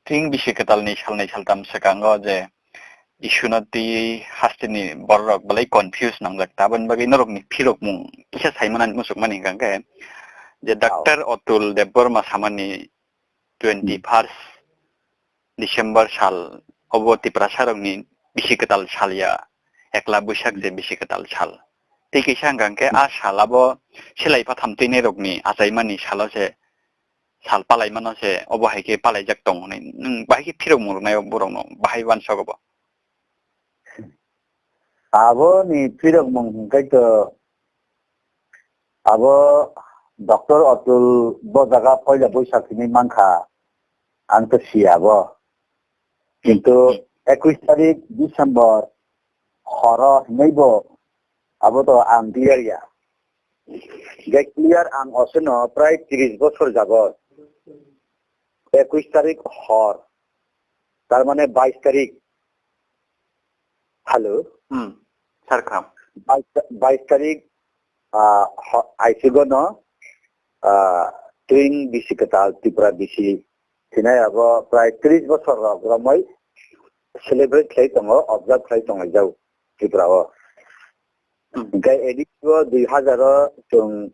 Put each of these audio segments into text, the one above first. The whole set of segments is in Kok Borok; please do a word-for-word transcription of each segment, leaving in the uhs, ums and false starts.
Tring bisi kwtalni salnwi saltam swkango je issue no twi hasteni bororok belai confuse nangjak. Taboni bagwi norokni phirokmung kisa saimanani muchukmani hwnkhe je Doctor Atul Debbarma samani twenty first December sal obo Tiprasarokni bisi kwtal sal ya, Ekla Buisak je bisi kwtal sal. Tei kisa hwnkha hwnkhe a sal abo silai phatham twinairokni achaimani salo se sal palaimano se obo hai khe palaijak tongo hwnwi nwng bahai khe phirokmung rwnaio borokno bahai uansuk obo. Aboni phirokmung hwnkhe to abo Doctor Atul bo jaga poila Boisak hinwi mankha, ang to siya bo. Kintu Hmm. ekush tarik December horo hinwi bo abo to ang clear ya. Je clear ang oseno prai tris bosor jabot. Ekush tarik hor. Tar mane bais tarik. Hello. Hmm. Sir kham. Bais, bais tarik, ah, ho-, aisigono, ah, Tring bisi kwtal Tripura bisi. Sinai abo prai tris bosor rok romoi celebrate khlai tongo, observe khlai tongo jau Tripura o. Hmm. Hingke edit o dui hazar o chwng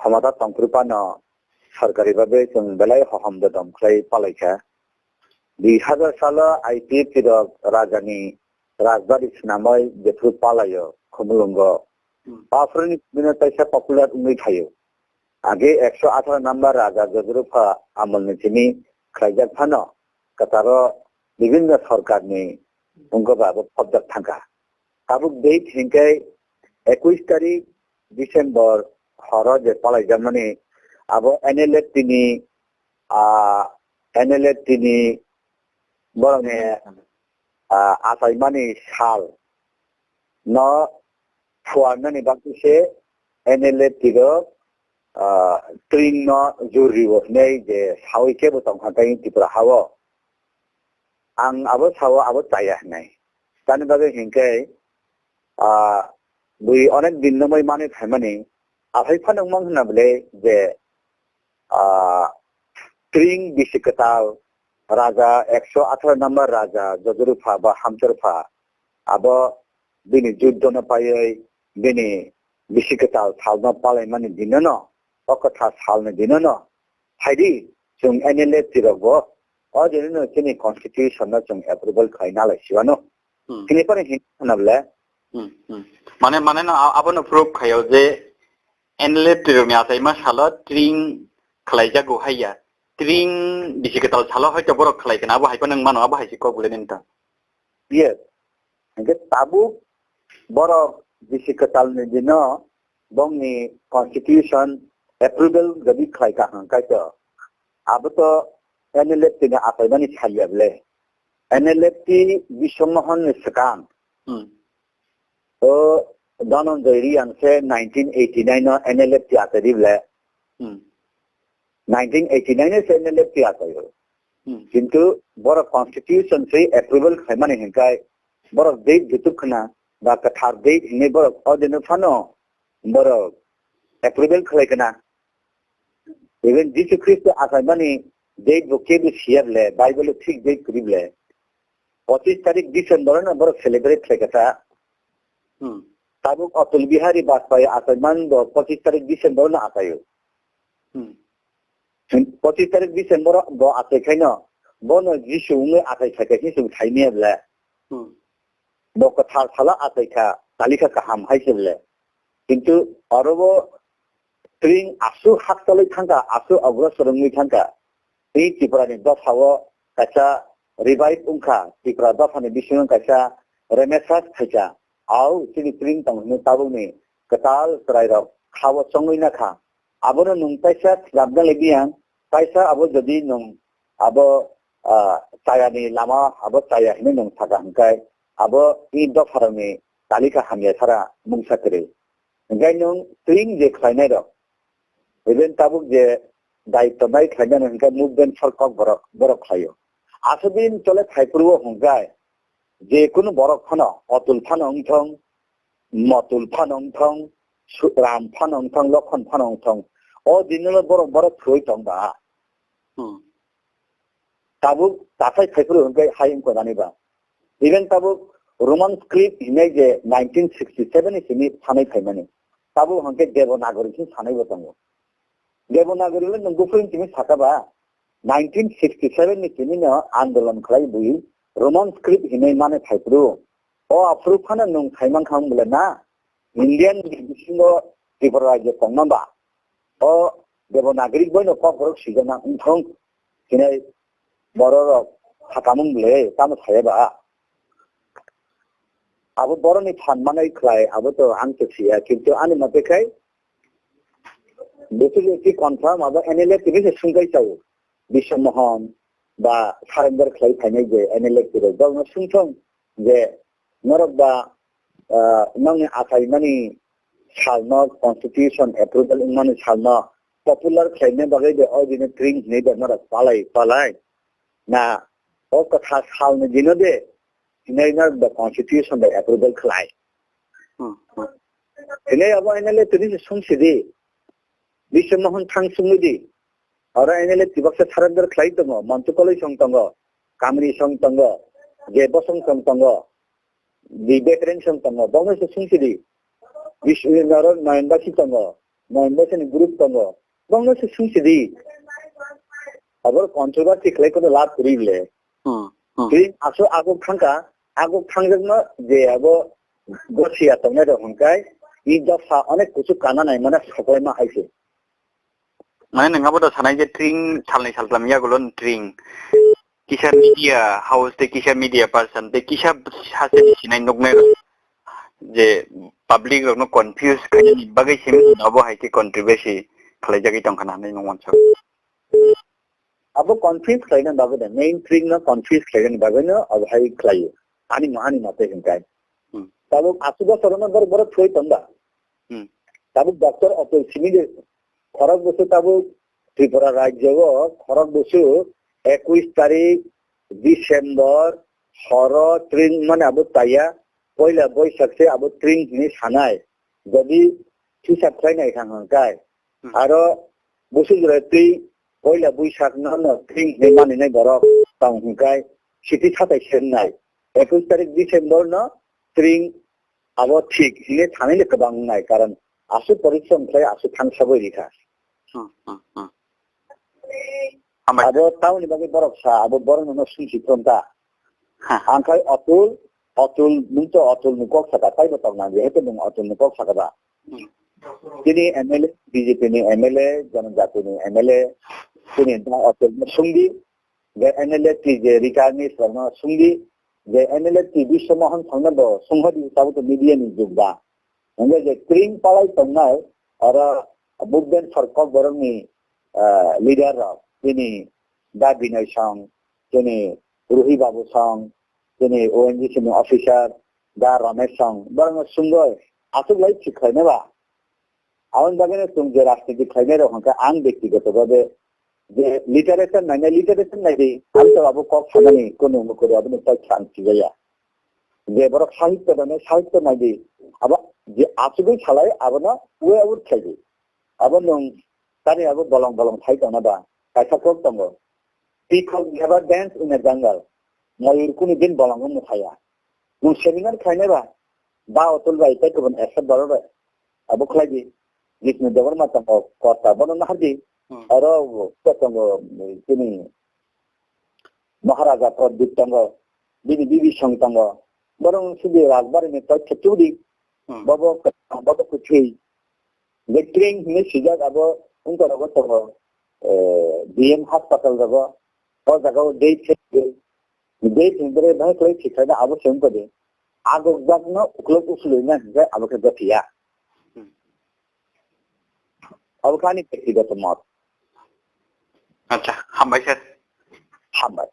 khomota tongphuru phano sorkari babe chwng belai hohom dodom khlai palaikha. Dui hazar salo I P F T rok rajani rajbari swnamwi jephru palaio Khumulwngo. Hmm. Aphuruni bini taisa popular wngwi thaio. Age ekso atharo number raja Jodrupha amolni simi khlaijak phano kwtaro bibinno sorkarni wngkha ba abo phobjak thangkha. Tabuk date hinkhe ekush tarik December horo je palaijakmani abo N L F T ni, ah, N L F T ni borokni, ah, achaimani sal no phuarnani bagwi se N L F T rok, ah, Tring no jur rio hinwi je sawi kebo tongkha tei Tripura hao. Ang abo sao, abo chaya hinwi. Tani bagwi hinkhe, ah, bui onek din no moi manwi phaimani, aphai phano wngmang hwnna bwle je, ah, Tring bisi kwtal raja, ekso atharo number raja Jodrupha ba Hamchorpha, abo bini juddo no paiwi bini bisi kwtal salno palaimani dino no, o kwthar salni dino no, phaidi chwng N L F T rok bo o dino no chini constitution no chwng approval khlai nalai siwano. Hmm. Chini pore hin hwnna bwle. Hmm, hmm. Mane, mane no a-, abono proof khayo je N L F T rokni achaima salo Tring khlaijago haiya. Tring bisi kwtal salo hoito borok khlai kana abo hai phano wng mano, abo hai se kok bwle nini ta. Yes. Hingke tabuk borok bisi kwtalni dino bongni constitution approval gadi khlai ka hang kaito. Abo to N L F T ni achaimani saliya bwle. N L F T Biswa Mohan ni swkang. Hmm. O Dhananjay Reang se nineteen eighty nine no N L F T achai di bwle. Hmm. Nineteen eighty nine se N L F T achai o. Hmm. Kintu borok constitution se approval khlaimani hinkai borok date jutuk khna ba kwthar date hinwi borok o dino phano borok approval khlai khna. Even Jisu Khristo achaimani date bo kebo siya bwle, Bible o fix date kwrwi bwle. Pochis tarik December no borok celebrate khlai kha ta. Hmm. Tabuk Atal Bihari Vajpayee achaiman bo pochis tarik December no achaio. Hmm. Pochis tarik December bo achai khaino bono Jisu wngwi achai kha khe chwng saimanya bwle. Hmm. Bo kwthar salo achai kha, tali kha kaham hai se bwle. Kintu oro bo Tring aswk hakchalwi thangkha, aswk agrosor wngwi thangkha. Tei Tripura ni dopha o kaisa revive wngkha, Tripura dopha ni bisingo kaisa renaissance phaikha. Au chini Tring tong hwnwi tabukni kwtal chwrairok khao chongwi nakha. Abono nwng kaisa swrapna lai di ang, kaisa abo jodi nwng abo, ah, chayani lama abo chaya hinwi nwng saka hwnkhe abo i dopharokni talika hamya sara mungsa kwrwi. Hingke nwng Tring je khlainairok, even tabuk je daityo nai khlainani hingke movement for Kokborok, borok khlaio. Aswk din chole phaiphuru o hwnkhe je kunu borok phano, Atul phano wngthong, Matul phano wngthong, Su-, Ram phano wngthong, Lokhon phano wngthong, o dino borok, borok thwi tong ba. Hmm. Tabuk tasai phaiphuru hwnkhe hai wngkha nani ba. Even tabuk Roman script hinai je nineteen sixty seven ni simi sanai phaimani. Tabuk hwnkhe Devanagari sin sanai bo tongo. Devanagari le nwng buphuru simi saka ba, nineteen sixty seven ni simi no andolon khlai bui Roman script hinai mane phaiphuru. O aphuru phano nwng saiman kha wng bole na, Indian bisingo Tripura rajyo tongma ba. O Devanagari boino kokborok swijak na wngthong hinai bororok sakamung le tamo saya ba. Abo boroni phan manai khlai abo to ang to siya, kintu ani mate khai busu je ki confirm abo N L A tini se sungkai chao. Biswa Mohan ba surrender khlai phainai je N L A tiro borno sungthong je norok ba, ah, nokni achaimani salno constitution approval wngmani salno popular khlaina bagwi de o dino tring hinwi de norok palai palai na o kwthar salni dino de hinwi norok the constitution by approval khlai. Hmm, hmm. Hinwi abo N L A tini se sungsidi. Biswa Mohan thang sungwi di. Oro N L A tibaksa surrender khlai tongo, Mantu Koloi song tongo, Kamini song tongo, Jebo song song tongo, di veteran song tongo, bongno se sungsidi. Biswa oro Noyonbasi tongo, Noyonbasi ni group tongo, bongno se sungsidi. Abo controversy khlai kono lab kwrwi le. Hmm, hmm. Twi aso aguk thangka, aguk thangjakno je abo gosiya tongnai rok hwnkai, i dopha onek kuchuk kana nai mane soklaima hai se. Mane nwng abo da sanai je tring salnwi saltlam yagulo tring. Kisa media house tei kisa media person tei kisa sache sinai nuknai rok je public rokno confuse khainani bagwi simi abo hai khe controversy khlaijagwi tongkha na hinwi nwng uansuk. Abo confuse khlaina bagwi da, main thing no confuse khlaina bagwi no abo hai khlaio. Ani mo-, ani mate hwnkai. Hmm. Tabuk asu bosor no borok borok thoi tong da. Hmm. Tabuk doctor Atul simi de khorok busu tabuk Tripura rajyo o khorok busu ekush tarik December horo tring mane abo taya poila Boisak se abo tring hini sanai. Jadi hisab khlainai kha hwnkai. Hmm. Aro busu jora twi poila Boisak no no tring hini maninai borok tong hwnkai siti satai se wngnai. Ekush tarik December no tring abo thik hini thanai le kwbang wngnai, karon aswk porishrom khlai aswk thang sagwi rikha. Hmm, hmm, hmm. Hambai. Abo tamoni bagwi borok sa, abo borok no sungsi thon ta. Ha. Ang khai Atul, Atul, nwng to Atul ni kok saka, taibo tong nang, jehetu nwng Atul ni kok saka ba. Hmm. Chini M L A, B J P ni M L A, Janajati ni M L A, chini da Atul no sungdi, je N L A T je Rika ni songno sungdi, je N L A T Biswa Mohan songno bo sunghadi tabuk to media ni jug ba. Hingke je tring palai tongnai, oro movement for kok borok ni, ah, leader rok, chini da Binoy song, chini Ruhi Babu song, chini O N G C ni officer, da Ramesh song, borok no sungoi, aswk lai thik khlainai ba. Aboni bagwi no chwng je rajniti khlainai rok hwnkhe ang bektigoto bhabe je literature nainai, literature naidi, ang to abo kok sanani kunu mukuru aboni tei khe ang sijaya. Je borok sahitya nainai, sahitya naidi, abo je asugwi salai abono way out khlaidi. Abo nwng tani abo bolong bolong sai tongna ba, kaisa kok tongo. Peacock never dance in a jungle. Moyur kunu din bolongo mwthaya. Nwng seminar khlainai ba, ba Atul bai tei kubun S F Barar bai. Abo khlai di. Jisnu Debbarma tongo, Kota, bono nahar di. Hmm. Aro bo tongo, chini Maharaja Pradip tongo, bini bibi song tongo. Borok sidi Rajbari ni tei khetu di. Hmm. Bobo, bobo kuthwi. Vetring hini sijak abo ungkor rogo tongo, eh, D M hospital rogo. O jaga o date Date ni bwrwi bahai khlai thikhlaina abo se wngkha de. Agokjakno uklok uslwina hinkhe abo khe gothiya. Hmm. Abo khe ani bektigoto mot. Acha, hambai sir. Hambai.